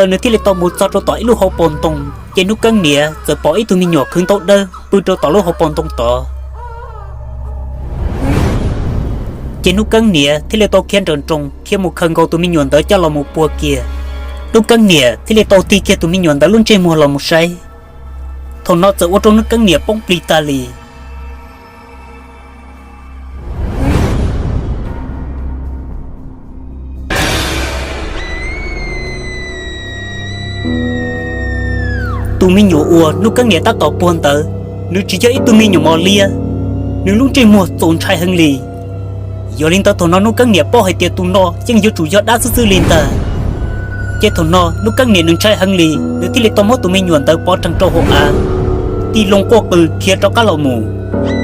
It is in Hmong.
ntawd nws thiaj li tau mus txog rau tom ib lub hauv paus ntoo, ces Hnub Keeb niam txawm pom ib tug me nyuam khwv ntaub dawb pw rau tom lub hauv paus ntoo tod. Ces Hnub Keeb niam thiaj li tau khiav nrawm nroos khiav mus khaws nkaus tus me nyuam ntawd coj los mus puag kiag. Hnub Keeb niam thiaj li tau tig kiag tus me nyuam ntawd lub ntsej muag los mus saib. Thaum no txawm ua rau Hnub Keeb niam poob plig tag li. Tus me nyuam uas Hnub Keeb niam tab tom puag ntawd, nws tsis yog ib tug me nyuam mos liab, nws lub ntsej muag txaus ntshai heev li. Yog li ntawd thaum no Hnub Keeb niam paub hais tias tus no yeej yuav tsum yog dab xwb xwb li ntag. Ces thaum no Hnub Keeb niam nws ntshai heev li, nws thiaj li tau muab tus me nyuam ntawd pov rhees rau hauv av, tig loo quaj qw khiav rov qab los mus.